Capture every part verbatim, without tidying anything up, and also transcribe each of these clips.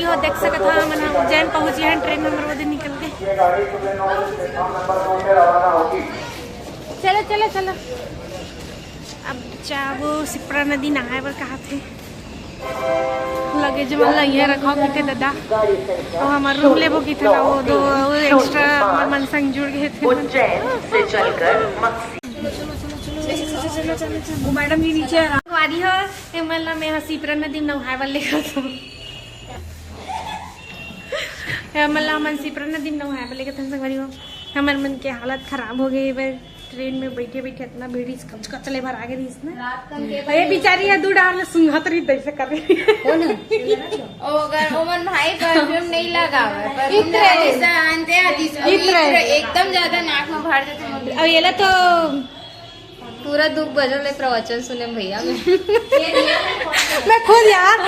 तो देख सकत हा, हमन ह उज्जैन पहुंचे हैं, ट्रेन नंबर वो दिन निकल के। चलो, चलो, चलो। अब जाबो सिपरा नदी नहाए बर कहा थे। लगेज मन ला इहाँ रखो किथे दादा। अउ हमर रूम लेबो किथे ना, वो दो, वो एक्स्ट्रा हमर मन संग जुड़ गए थे। उज्जैन से चलकर मक्सी। वो मैडम जी नीचे आ रहा। संगवारी हो, ए मन ला मैं ह सिपरा नदी नहाए बर लेगत हूँ। ए मन ला हमन सिपरा नदी नहाए बर लेगत हन संगवारी हो। हमर मन के हालत खराब हो गई बे। ट्रेन में बैठे बैठे इतना भीड़, इस कच कचले भर आगे रहीस ना। रात कन के अरे बेचारी है, दू डार ले सुंघत रही, दैसे कर रही। ओ ना। ओ अगर ओमन भाई परफ्यूम नहीं लगावे, परफ्यूम इत्र। लगा जैसा आनते हैं, इस इत्र। इत्र, एकदम ज्यादा नाक में भर देते हैं। अब ये ला तो पूरा दू बजे ले प्रवचन सुने भैया मैं। मैं खुद यार,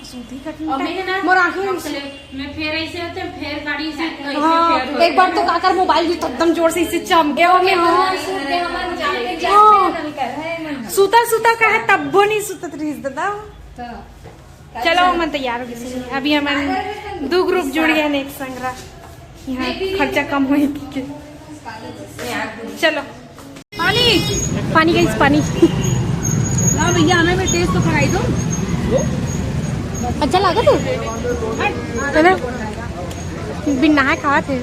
सूती कटन अभी है ना, मोर आंखों में से मैं फेर ऐसे होते हैं, फेर गाड़ी से ऐसे हाँ, फेर होते एक बार तो हैं। काकर मोबाइल भी तो एकदम जोर से इसे चमके हो गए। हाँ, सूत के हमन जाके हाँ। जाते हैं, नल कर है, नहीं। सूता सूता का है, तब वो नहीं सुतत रहीस दादा। तो चलो, हमन तैयार हो गए। अभी हमन दू ग्रुप जुड़ गए हैं एक संगरा। यहाँ खर्चा कम होई के। चलो। पानी, पानी गाइस, पानी। ला भैया, हमें भी टेस्ट तो कराई दो। अच्छा लगा तू? है ना? बिन नहाए खावा थे।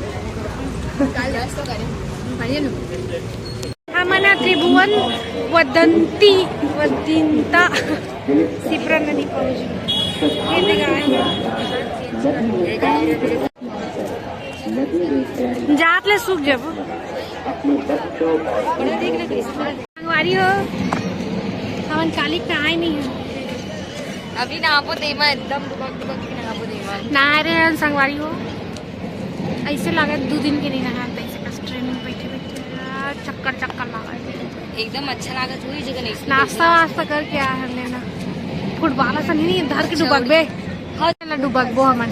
हमन ह त्रिभुवन वदंती वदिंता सिपरा नदी पहुंच गए। ये देखा है। जात ले सूख जाबो। संगवारी हो, हमन काली नहाए नहीं है। अभी नहाबो देमा, एकदम डुबक डुबक के नहाबो देमा। नहा रहे हैं संगवारी हो, ऐसे लागत दू दिन के नहीं नहा, तो ऐसे बस ट्रेन में बैठे बैठे चक्कर चक्कर लगा है। एकदम अच्छा लागत, वही जगह नहीं। नाश्ता वास्ता करके आ हन लेना। फुटबॉल असन ही नहीं, धर के डुबकबे। हाँ, चला डुबकबो हमन।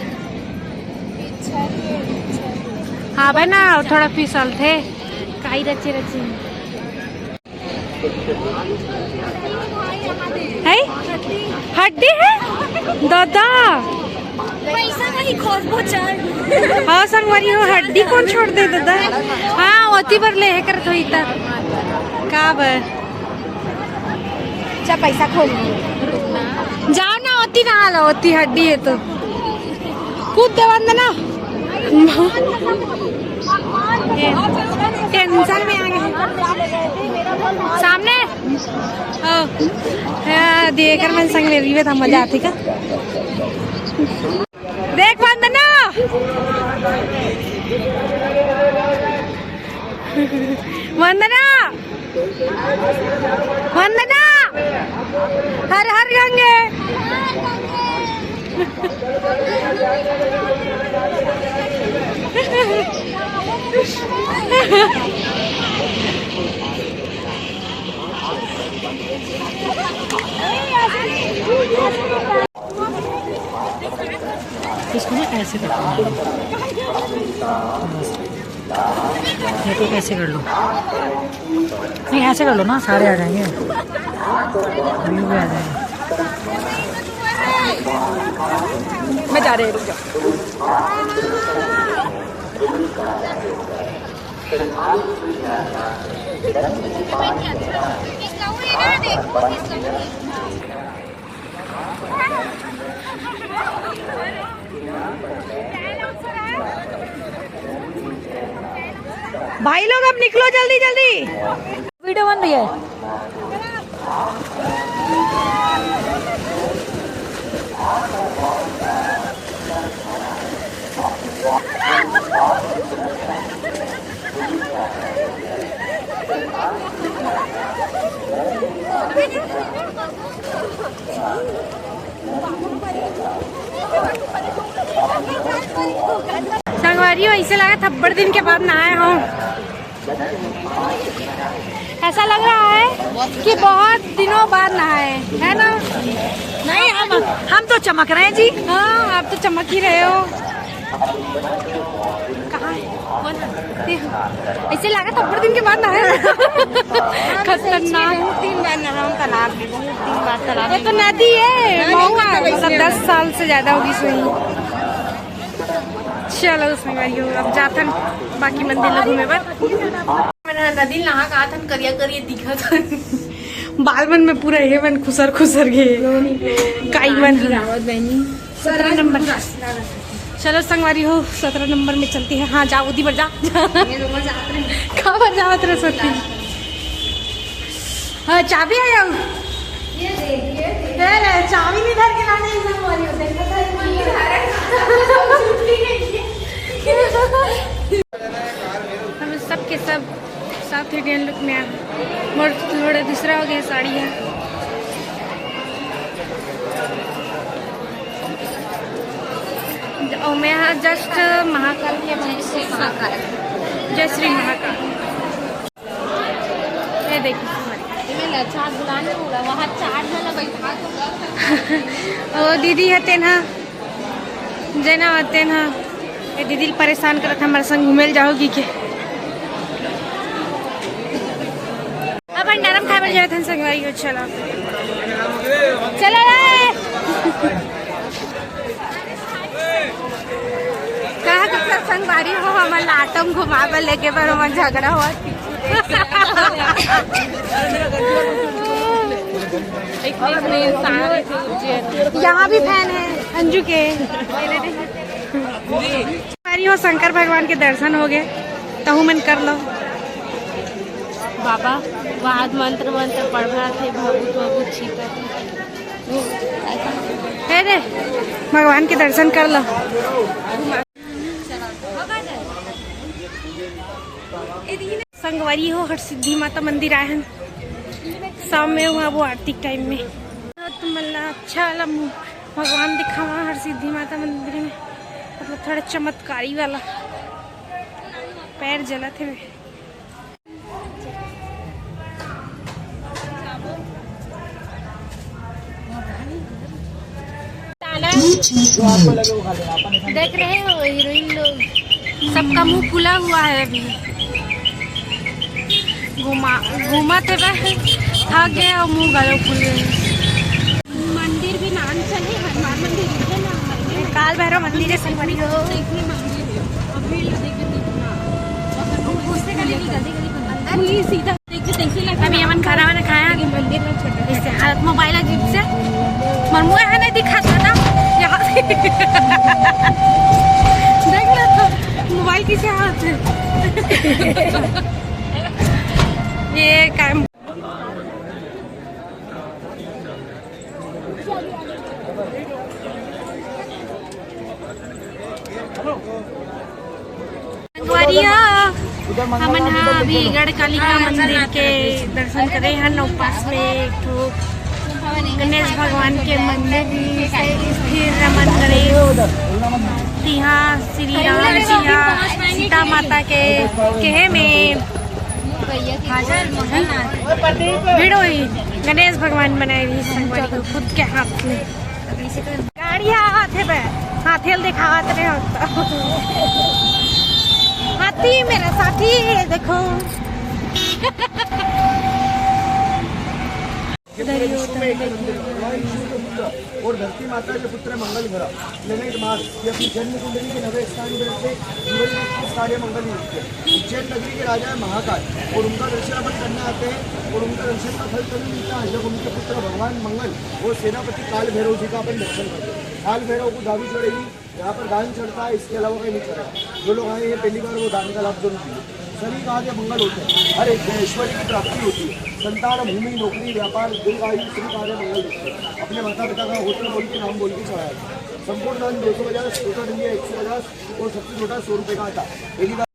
हाँ भाई ना, थोड़ा फिसल थे, काई रचे रचे। है? हड्डी है? दादा। पैसा नहीं खोजबो चल। हाँ, संगवारी हो, हड्डी कौन छोड़ दे दादा? हाँ, ओती बर ले है करत होई त। का बर? अच्छा, पैसा खोल। जाओ ना, ओती नहा लो, ओती हड्डी है तो। कूद दे वंदना। ये टेंशन में आ गए। सामने। ओ। हाँ, देकर मन संग ले रही है, तो मजा आती का? देख वंदना। वंदना। वंदना। हर हर गंगे। इसको ना ऐसे करना है। बस। या तो ऐसे कर लो। नहीं, ऐसे कर लो ना, सारे आ जाएंगे। View भी आ जाएगा। मैं जा रही हूँ, रुक जाओ। भाई लोग, अब निकलो जल्दी जल्दी, वीडियो बन रही है। संगवारी हो, ऐसे लगा थप्पड़ दिन के बाद नहाए हो। ऐसा लग रहा है कि बहुत दिनों बाद नहाए, है ना? नहीं, हम हम तो चमक रहे हैं जी। हाँ, आप तो चमक ही रहे हो। कहाँ है? ऐसे लगा थप्पड़ दिन के बाद नहाए। खतरनाक। बहुत दिन बाद नहाऊं तालाब में, बहुत दिन बाद तालाब वो तो में। नदी है, हाँ, महुआ, नहीं, तो मतलब वैसे दस साल से ज्यादा होगी सही। चलो उसमें गई हो, अब जाथन बाकी मंदिर ला घूमे बर। मैं नदी नहा के आथन, करिया करिया दिखत हन। बाल मन में पूरा ये मन खुसर खुसर गए। काई मन हन। सत्रह नंबर। चलो संगवारी हो, सत्रह नंबर में चलती है। हाँ, जाओ, उदी बर जा। कहाँ पर जावत रहे सोती? हाँ, चाबी है यार। ये ले, ये ले। ले, ले, चाबी नहीं धर के लाने, एकदम वाली हो, देखो तो ये नहीं धर है। हम सब के सब South Indian look में आ। मोर थोड़ा दूसरा हो गया साड़ी है। और मैं यहाँ just महाकाल के जय श्री महाकाल। जय श्री महाकाल। ये देखिए। ये ले, चाट बुलाने बोला, वहाँ चाट वाला बैठा तो। ओ दीदी हते ना, जेना हते ना, ये दीदी परेशान करत, हमारे संग घूमे ल जाओगी के? अब नरम खाए बर जाए थन संगवारी हो, चलो। चलो रे। कहा कि सब संगवारी हो, हमन लाटम घुमा बर लेके बर हमन झगड़ा हुआ। यहाँ भी फैन है अंजू के। अरे हो, शंकर भगवान के दर्शन हो गए, तहु मन कर लो। बाबा, वाद मंत्र मंत्र पढ़ा थे, भभूत भभूत छीटा थे। हे रे, भगवान के दर्शन कर लो। संगवारी हो, हरसिद्धि माता मंदिर आए हैं शाम में, वहाँ वो आरती टाइम में। तो तुम ला अच्छा वाला मु-, भगवान दिखावा हरसिद्धि माता मंदिर में, मतलब थोड़ा चमत्कारी वाला। पैर जलत हे। देख रहे हो हीरोइन लोग, सबका मुंह फुला हुआ है अभी। घुमा घूमत हे बस, थक गए और मुंह गलो फूल गए। मंदिर भी नाम चले, हनुमान मंदिर है ना, काल भैरव मंदिर है संगवारी हो। देखने मंदिर है, अब भीड़ लगे के देखना। और हनुमान मंदिर गली, गली, गली अंदर। पूरी सीधा देख के तैसे लगा अभी हमन खाना वाना खाया कि मंदिर में छोड़ इससे हालत मोबाइल अजीब से। मोर मुंह है नहीं दिखा था यहाँ से। देख लो तो मोबाइल किसे हाथ है। ये काम। संगवारी हो, हमन हा अभी गढ़ कालिका मंदिर के दर्शन करे हन, अउ पास में एक ठो गणेश भगवान के मंदिर भी स्थिर रमन गणेश, तिहा श्री राम जी हा सीता माता के केहे में भीड़ होई, गणेश भगवान बनाए रही संगवारी हो खुद के हाथ में। गाड़ी हा हाथे पे, हाथे ल दिखावत रहे हो तो। हाथी मेरा साथी, ये देखो। ये पूरे विश्व में एक ही मंदिर है, भगवान विष्णु के पुत्र और धरती माता के पुत्र मंगल ग्रह, प्लेनेट मार्स, ये अपनी जन्म कुंडली के नवे स्थान पर रखे, जीवन में इक्कीस कार्य मंगल ही होते हैं। उज्जैन नगरी के राजा है महाकाल, और उनका दर्शन अपन करने आते हैं, और उनका दर्शन का फल तभी मिलता है जब उनके पुत्र भगवान मंगल और सेनापति काल भैरव जी का अपन दर्शन करते हैं। काल भैरव को दारू चढ़ेगी, यहाँ पर दान चढ़ता है, इसके अलावा कहीं नहीं चढ़ेगा। जो लोग आए हैं पहली बार, वो दान का लाभ जरूर लीजिए। सभी कार्य मंगल होते हैं, हर एक ऐश्वर्य की प्राप्ति होती है, संतान, भूमि, नौकरी, व्यापार, दीर्घायु, सभी कार्य मंगल होते हैं। अपने माता पिता का गोत्र बोल के, नाम बोल के चढ़ाया जाता है। संपूर्ण दान दो सौ पचास, छोटा दंडिया एक सौ पचास और सबसे छोटा सौ रुपये का आता है। पहली बार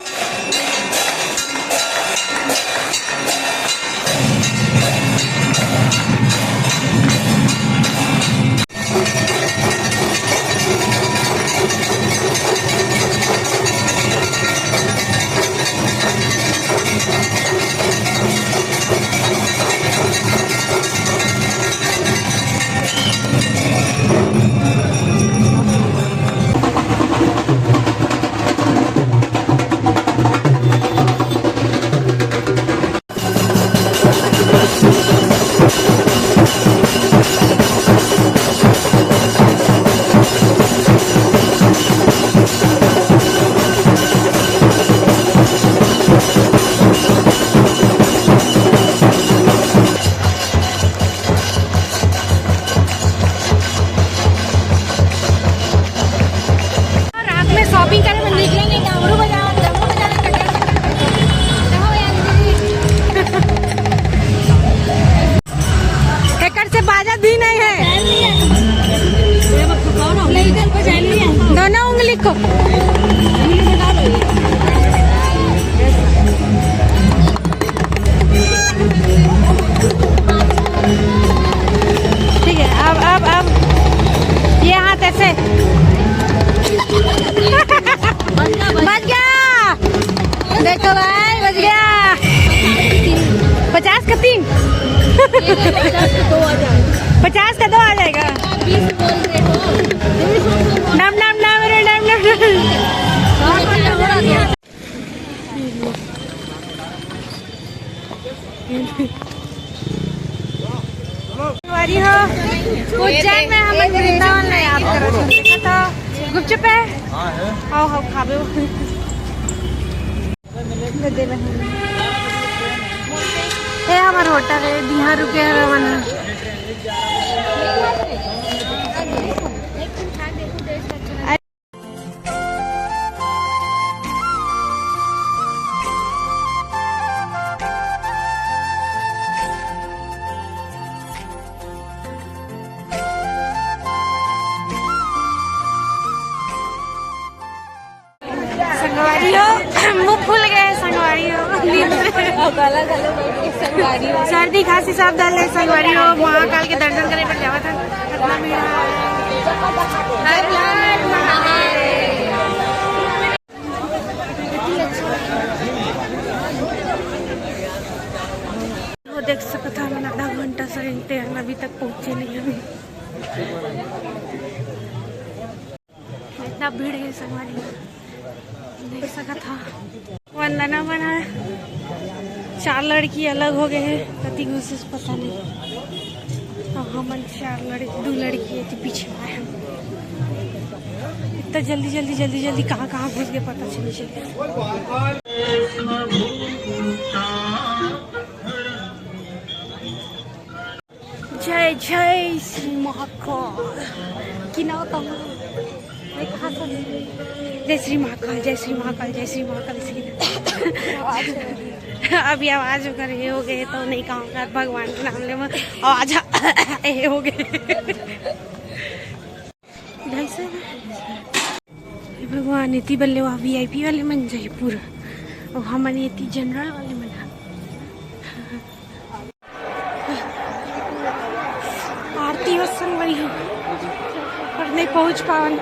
ठीक है, अब, अब, अब ये हाथ ऐसे। बच गया। देखो भाई, बच गया। पचास का तीन। पचास का दो आ जाएगा। नम, नम, नम रे, नम, नम, नम। संगवारी हो, उज्जैन में हम वृंदावन ला याद करत हन। देखा था, गुपचुप है। हाँ, है। आओ, आओ, खाबे। दे दे बहन। ए, हमर होटल है, बिहार रुके हवे मन। संगवारी हो, मुंह फूल गए संगवारी हो। अब गला गला बैठ के संगवारी हो। सर्दी खांसी सब धर ले संगवारी हो, महाकाल के दर्शन करे बर जावत हन। इतना भीड़ है। हर हर महादेव। वो देख सकत हन, आधा घंटा से इंतजार, अभी तक पहुंचे नहीं हवे। इतना भीड़ है संगवारी, देख सकत हा। वंदना मन ह चार लड़की अलग हो गए हैं, कति घुसे पता नहीं। अब हमन चार लड़की, दो लड़की है तो पीछे आए हैं। इतना जल्दी, जल्दी, जल्दी, जल्दी कहाँ, कहाँ घुस गए पता नहीं चले। जय जय श्री महाकाल। कि ना तो मैं कहाँ से? जय श्री महाकाल, जय श्री महाकाल, जय श्री महाकाल, श्री। अभी आवाज ओकर हे हो गए तो नहीं कहूँगा भगवान के नाम ले, मैं आवाज हे हो गए। जय श्री, हे भगवान, एती बल्ले वा वीआईपी वाले मन जाही पूरा, अउ हमन एती जनरल वाले मन ह। आरती हो संगवारी हो, पर नहीं पहुंच पावन।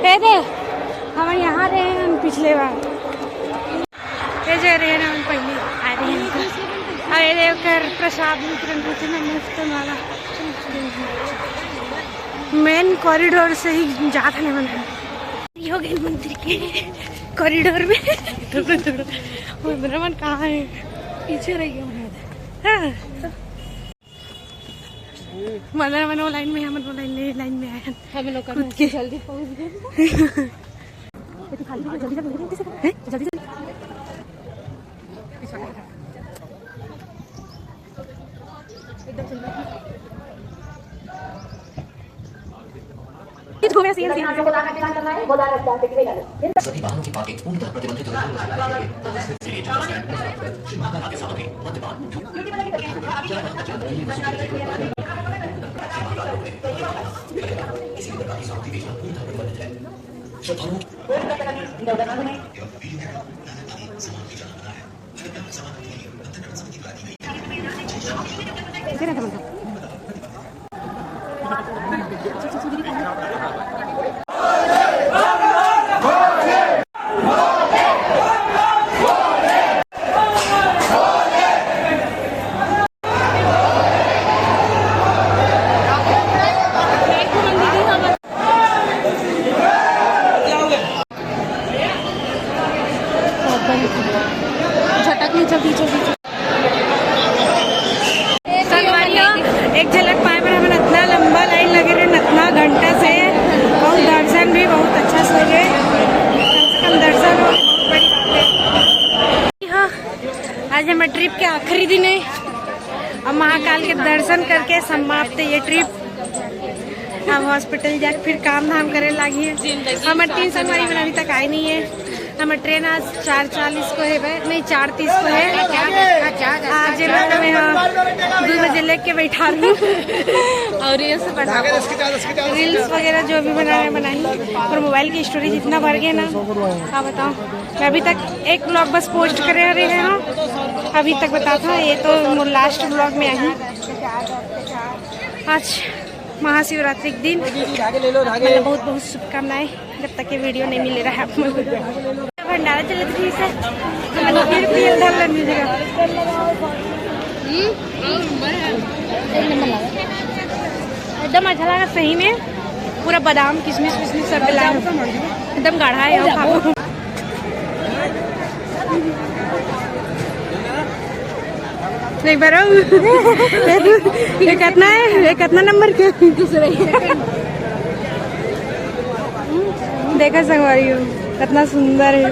ए दे, हम यहाँ रहे हैं पिछले बार। ये जा रहे हैं हम पहले, आ रहे हैं। और ये देख कर प्रसाद वितरण होते ना मुफ्त वाला। मेन कॉरिडोर से ही जात नहीं बना। ये हो गए मंदिर के कॉरिडोर में। वो मेरा मन कहाँ है? पीछे रह गया मन। हाँ। मतलब मन वो लाइन में है, मन वो लाइन में, लाइन में आए हैं। हम लोग कूद के जल्दी पहुंच गए। जल्दी, जल्दी, जल्दी, जल्दी, जल्दी। हैं? जल्दी, जल्दी। सभी वाहनों की पार्किंग पूर्णतः प्रतिबंधित है। श्री महाकाल के साथ में मद्यपान। किसी भी प्रकार की सामग्री बेचना पूर्णतः प्रतिबंधित है। श्रद्धालुओं की झटक नहीं चलती, चलती, चलती। संगवारी हो, एक झलक पाए बर हमन इतना लंबा लाइन लगे रहे, इतना घंटा से, और दर्शन भी बहुत अच्छा से हो गए। कम से कम दर्शन हो, बहुत बड़ी बात है। हाँ, आज हमर ट्रिप के आखिरी दिन है। अब महाकाल के दर्शन करके समाप्त है ये ट्रिप। अब हॉस्पिटल जाके फिर काम धाम करे लागी है। हमर तीन संगवारी मन अभी तक आए नहीं है। हमर ट्रेन आज चार चालीस को हे बे, नहीं, चार तीस को हे। आज जेमा हमें ह दू बजे लेके बैठा रही। और ये से बढ़ा रील्स वगैरह जो भी बनाना है बनाई। और मोबाइल की स्टोरेज इतना भर गया ना, का बताओ। मैं अभी तक एक ब्लॉग बस पोस्ट करे रहे हूँ, अभी तक बताता हूँ। ये तो मोर लास्ट ब्लॉग में आई। आज महाशिवरात्रि के दिन मतलब बहुत बहुत शुभकामनाएं। जब तक ये वीडियो नहीं मिले रहा है आप लोग। भंडारा चले थे से, मतलब फिर भी अंदर लग नहीं जगह। एकदम अच्छा लगा सही में, पूरा बादाम, किशमिश विशमिश सब मिला है। एकदम गाढ़ा है, खाओ। एक बार और। ये कितना है? ये कितना नंबर के? दूसरे। देखा संगवारी हो, कितना सुंदर है।